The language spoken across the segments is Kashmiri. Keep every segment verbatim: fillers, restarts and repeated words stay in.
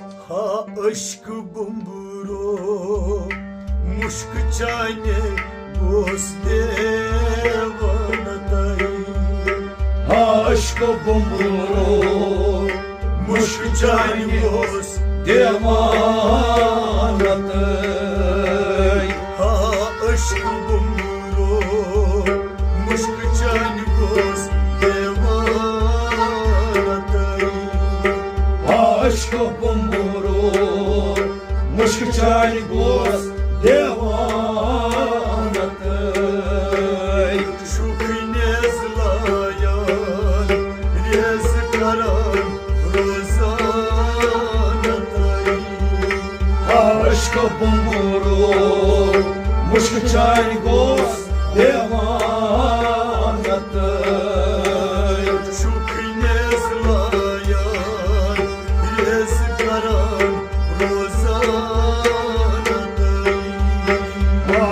ہا عشق بُمبرو، مُشک چانہِ گوس دیوانہٕ تۄہہِ۔ ہا عشق بُمبرو، مُشک چانہِ گوس دیوانہٕ تۄہہِ۔ ہا عشق بُمبرو، مُشک چانہِ گوس دیوانہٕ تۄہہِ۔ ہا عشق بُمبرو، مُشک چانہِ گوس دیوانہٕ تۄہہِ۔ شوخ نیز لایان، ریز کران روزانہٕ تۄہہِ۔ ہا عشق بُمبرو، مُشک چانہِ گوس دیوانہٕ تۄہہِ۔ شوخ نیز لایان، ریز کران روزانہٕ تۄہہِ۔ ہا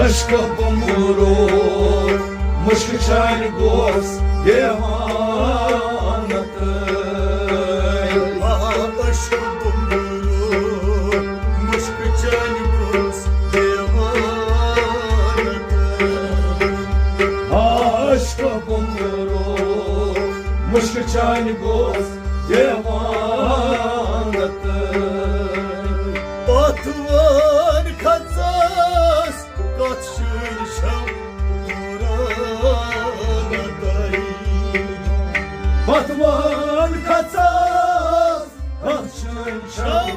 عشق بُمبرو، مُشک چانہِ گوس دیوانہٕ تۄہہِ۔ ہا عشق بُمبرو، مُشک چانہِ گوس دیوانہٕ تۄہہِ۔ ہا عشق بُمبرو، مُشک چانہِ گوس دیوانہٕ تۄہہِ۔ پتھ وان کھژاس، کتھ شٲنۍ چھم دورانہٕ تۄہہِ۔ پتھ وان کھژاس، کتھ شٲنۍ چھم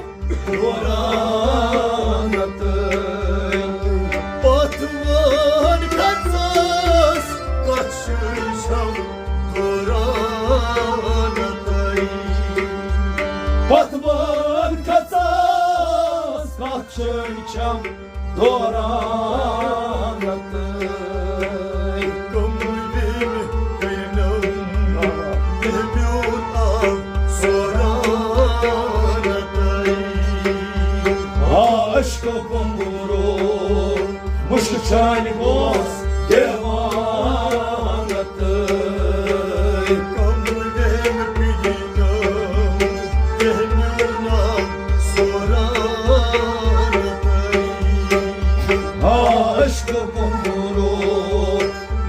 دورانہٕ تۄہہِ۔ پتھ وان کھژاس، کتھ شٲنۍ چھم دورانہٕ تۄہہِ۔ پتھ وان کھژاس، کتھ شٲنۍ چھم دورانہٕ تۄہہِ۔ کملہٕ ویلہِ کٔرنم، تہٕ میون آو سورانہٕ تۄہہِ۔ ہا عشق بُمبرو، مُشک چانہِ گوس دیوانہٕ تۄہہِ۔ کملہٕ ویلہِ کٔرنم، تہٕ میون آو سورانہٕ تۄہہِ۔ ہا عشق بُمبرو،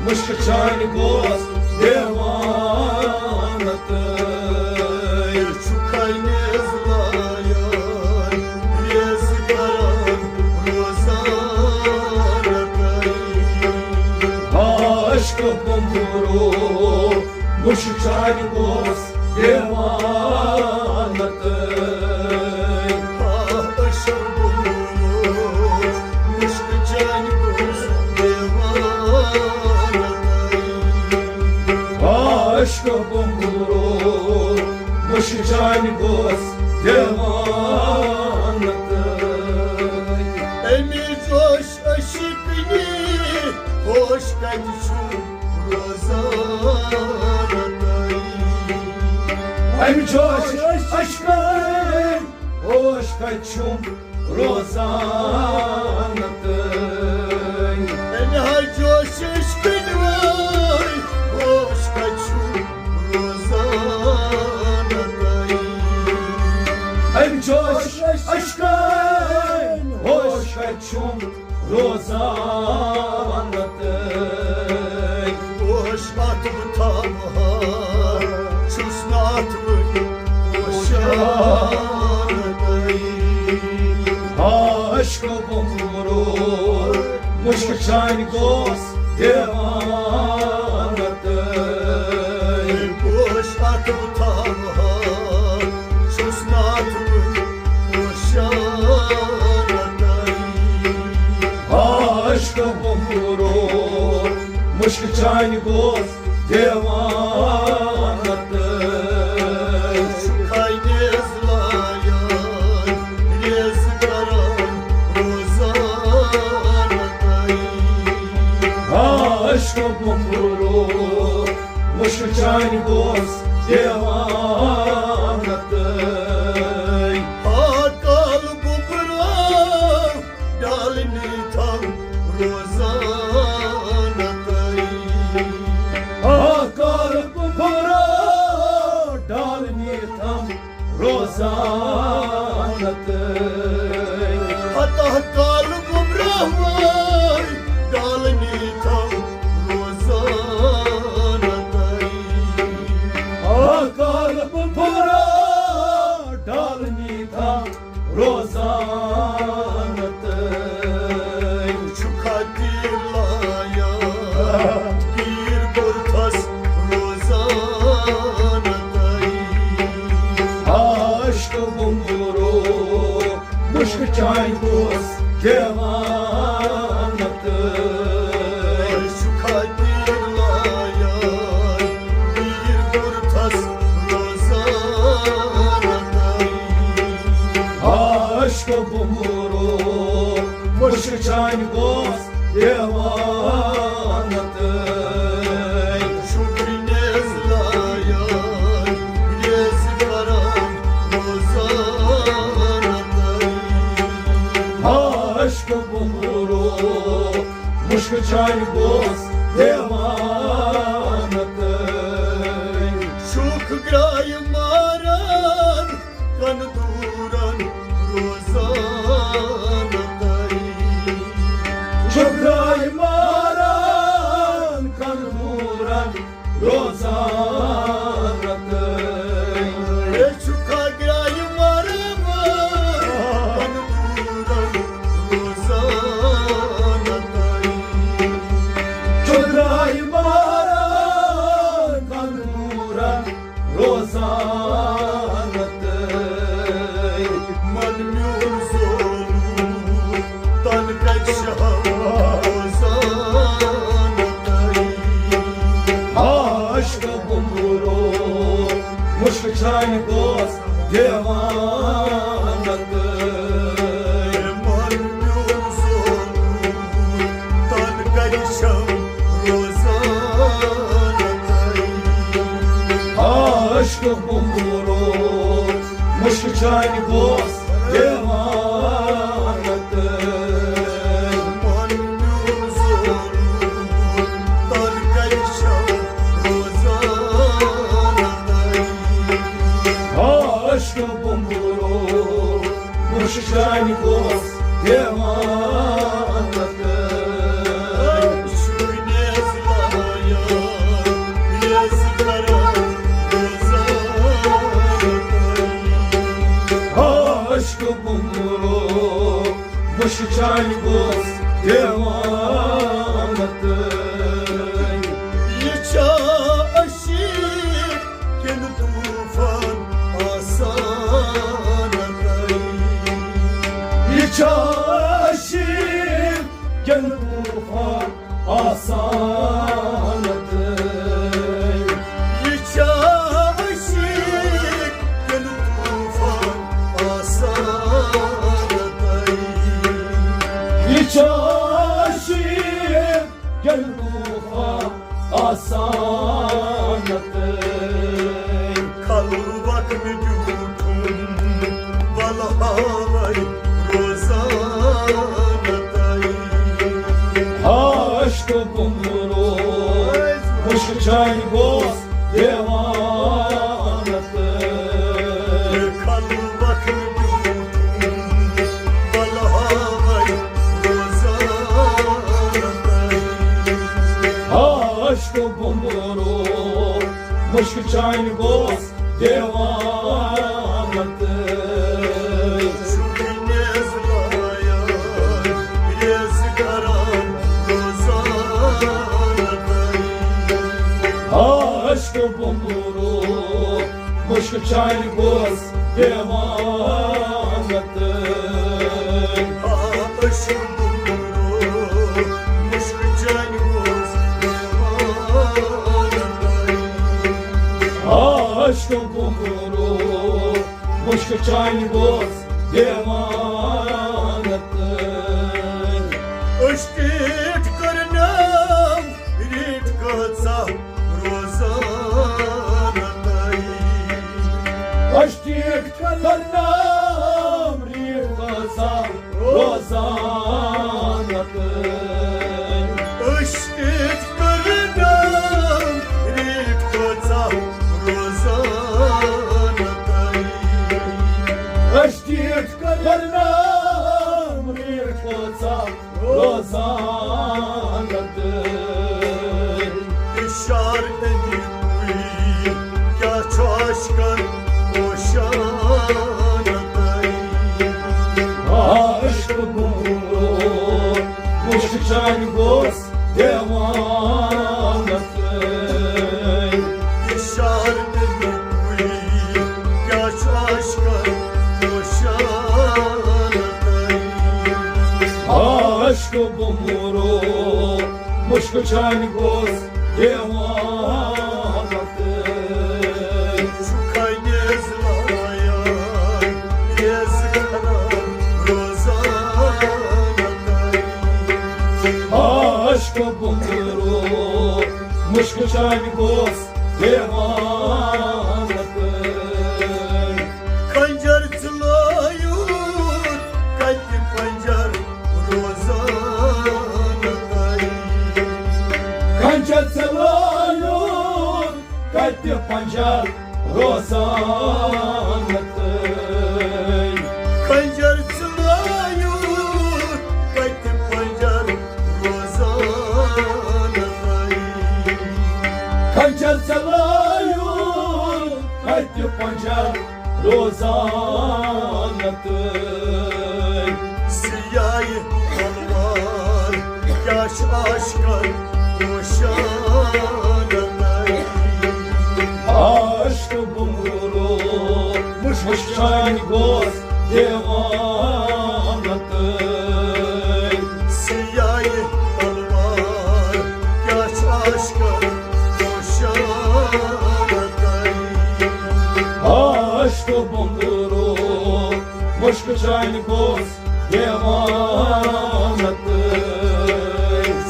مُشک چانہِ گوس دیوانہٕ تۄہہِ۔ چھُکھے نیز لایان، ریز کران روزانہٕ تۄہہِ۔ ہا عشق بُمبرو، مُشک چانہِ گوس دیوانہٕ تۄہہِ۔ ہا عشق بُمبرو، مُشک چانہِ گوس دیوانہٕ تۄہہِ۔ ہا عشق بُمبرو، مُشک چانہِ گوس دیوانہٕ تۄہہِ۔ اَمہِ جوش عشقٕنی ہوش کتہِ چھُم روزانہٕ تۄہہِ۔ اَمہِ جوش عشقٕنۍ ہوش کتہِ چھُم روزانہٕ تۄہہِ۔ اَمہِ ہا جوش عشقٕنۍ وٲے ہوش کتہِ چھُم روزانہٕ تۄہہِ۔ اَمہِ جوش عشقٕنۍ ہوش کتہِ چھُم روزانہٕ تۄہہِ۔ ہوش اَتھ بہٕ تھاوٕ ہا، چھُس نہٕ اَتھ وۄنۍ ہوشانہٕ تۄہہِ۔ ہا عشق بُمبرو، مُشک چانہِ گوس دیوانہٕ تۄہہِ۔ ہوش اَتھ بہٕ تھاوٕ ہا، چھُس نہٕ اَتھ وۄنۍ ہوشانہٕ تۄہہِ۔ ہا عشق بُمبرو، مُشک چانہِ گوس دیوانہٕ تۄہہِ۔ چھُکھے نیز لایان، ریز کران روزانہٕ تۄہہِ۔ ہا عشق بُمبرو، مُشک چانہِ گوس دیوانہٕ تۄہہِ۔ ہا کالہٕ بُمبرو، ڈالنی تھم روزانہٕ تۄہہِ۔ ہا کالہٕ بُمبرو، ڈالنی تھم روزانہٕ لعنتٕے۔ ہتاہ کال گوٚبراہ وٲے، ڈالنی تھاو روزانتٕے۔ ہتاہ کال گوٚبراہ، ڈالنی تھاو روزانتٕے۔ چھُکھا تیٖر لایان، تیٖر کوٚرتھس روزانتٕے۔ عاشق بُمبرو، مُشک چانہِ گوس دیوانتٕے۔ چھُکھا تیٖر لایان، تیٖر کوٚرتھس روزانتٕے۔ عاشق بُمبرو، مُشک چانہِ گوس دیوانتٕے۔ شُکر نیز لایان، نیز کران روزانتٕے۔ عاشق بُمبرو، مُشک چانہِ گوس دیوانتٕے۔ شوخ گرایہِ ماران، کن دوٗرن روزانتٕے۔ چھُکھ گرایہِ ماران، کن دوٗرن روزانتٕے۔ ہے چھُکھا گرایہِ ماران، کن دوٗرن روزانتٕے۔ چھُکھ گرایہِ ماران، کن دوٗرن روزانتٕے۔ من میون زولمُت تن کتہِ شہم روزانتٕے۔ عاشق بُمبرو، مُشک چانہِ گوس دیوانتٕے۔ من میون زولمُت تن کتہِ شہم روزانتٕے۔ عاشق بُمبرو، مُشک چانہِ گوس دیوانتٕے۔ من میون زولمُت تن کتہِ شہم روزانتٕے۔ عاشق بُمبرو، مُشک چانہِ گوس دیوانتٕے۔ شُکر نیز لایان، نیز کران روزانتٕے۔ عاشق بُمبرو، مُشک چانہِ گوس دیوانتٕے۔ یہِ چھا عشیٖق کِنہٕ طوٗفان آسانتٕے؟ یہِ چھا عشیٖق کِنہٕ طوٗفان آسانتٕے؟ یہِ چھا عشیٖق کِنہٕ طوٗفان آسانتٕے؟ یہِ چھا عشیٖق کِنہٕ طوٗفان آسانتٕے؟ خلوت مےٚ دیُتھُن بلہاوے روزانتٕے۔ عاشق بُمبرو، مُشک چانہِ گوس دیوانتٕے۔ خلوت مےٚ دیُتھُن بلہاوے روزانتٕے۔ عاشق بُمبرو، مُشک چانہِ گوس دیوانتٕے۔ شُکر نیز لایان، نیز کران روزانتٕے۔ عاشق بُمبرو، مُشک چانہِ گوس دیوانتٕے۔ عاشق بُمبرو، مُشک چانہِ گوس دیوانتٕے۔ عاشق بُمبرو، مُشک چانہِ گوس دیوانتٕے۔ أسۍ ٹیٖٹھ کرناو ریٖٹھ کۭژاہ روزانتٕے۔ أسۍ ٹیٖٹھ کرناو ریٖٹھ کۭژاہ روزانتٕے۔ أسۍ ٹیٖٹھ کرناو ریٖٹھ کۭژاہ روزانتٕے۔ تشدید کرنا میٹھ وژا روزان تہٕ اشارٕ تٔمِکُے کیٛاہ چھُ عاشقن پوشان تہٕ۔ عاشق بُمرو مُشک چانہِ گوس دیوان تہٕ۔ اشارٕ تٔمِکُے کیٛاہ چھُ عاشقن پوشان تہٕ۔ عاشق بُمرو مُشک چانہِ گوس دیوان تہٕ۔ چھُ خانیس لایان ریز کران روزان تہٕ۔ عاشق بُمرو مُشک چانہِ گوس دیوان تہٕ۔ خنجر ژلٲیُن کتہِ پنجر روزان تہٕ۔ خنجر ژلٲیُن کتہِ پنجر روزان تہٕ۔ خنجر ژلٲیُن کتہِ پنجر روزان تہٕ۔ خنجر ژلٲیُن کتہِ پنجر روزان تہٕ۔ سیاہہِ تلوار کیٛاہ چھِ عاشقن پوشان تہٕ۔ عاشق بُمرو مُشک چانہِ گوس دیوان تہٕ۔ سیاہہِ تلوار کیٛاہ چھِ عاشقن پوشان تہٕ۔ عاشق بُمرو مُشک چانہِ گوس دیوان تہٕ۔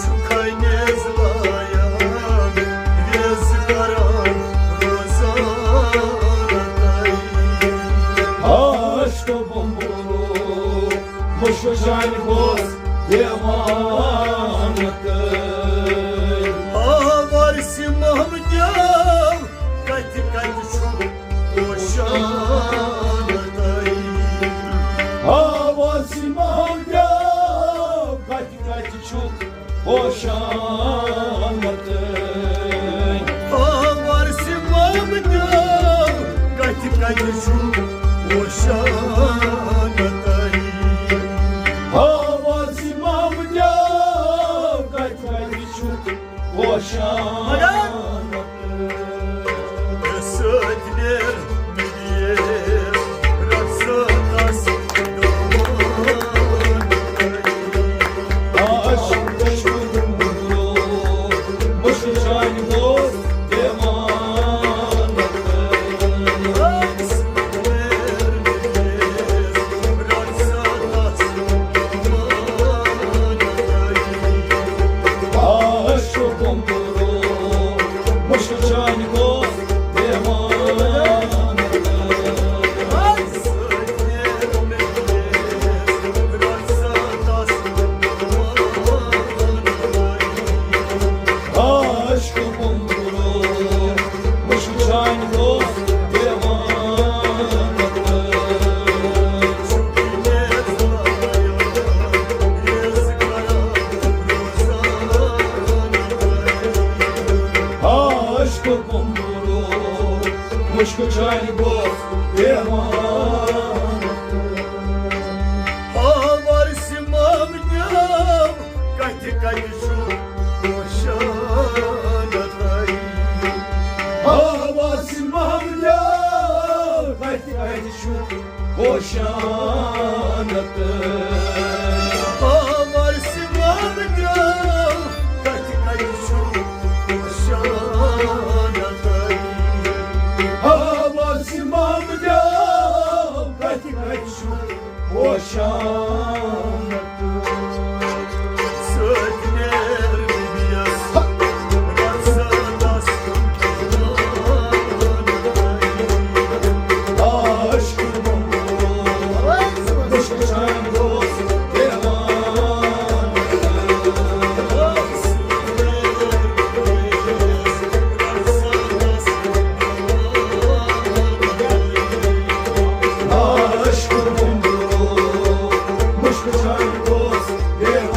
چھُ خانیس لایان ریز کران روزان تہٕ۔ عاشق بُمرو مُشک چانہِ گوس دیوان تہٕ۔ آوار سِمام دیو کتہِ کتہِ چھُ پوشان تہٕ۔ آوار سِمام دیو کتہِ کتہِ چھُ پوشان تہٕ۔ آوار سِمام دیو کتہِ کتہِ چھُ پوشان تہٕ۔ آوار سِمام دیو کتہِ کتہِ چھُ پوشان تہٕ۔ سۭتۍ نیر عاشق بُمرو مُشک چانہِ گوس دیوان۔ آوار سِمام دیو کتہِ کتہِ چھُ پوشان تہٕ۔ آوار سِمام دیو کتہِ کتہِ چھُ پوشان تہٕ۔ آوار سِمام دیو کتہِ کتہِ چھُ پوشان تہٕ۔ آوار سِمام دیو کتہِ کتہِ چھُ پوشان تہٕ۔ سۭتۍ نیر نبیَس رۄخصتَس۔ عاشق بُمرو مُشک چانہِ گوس دیوان۔ عاشق اوس، بیٚیہِ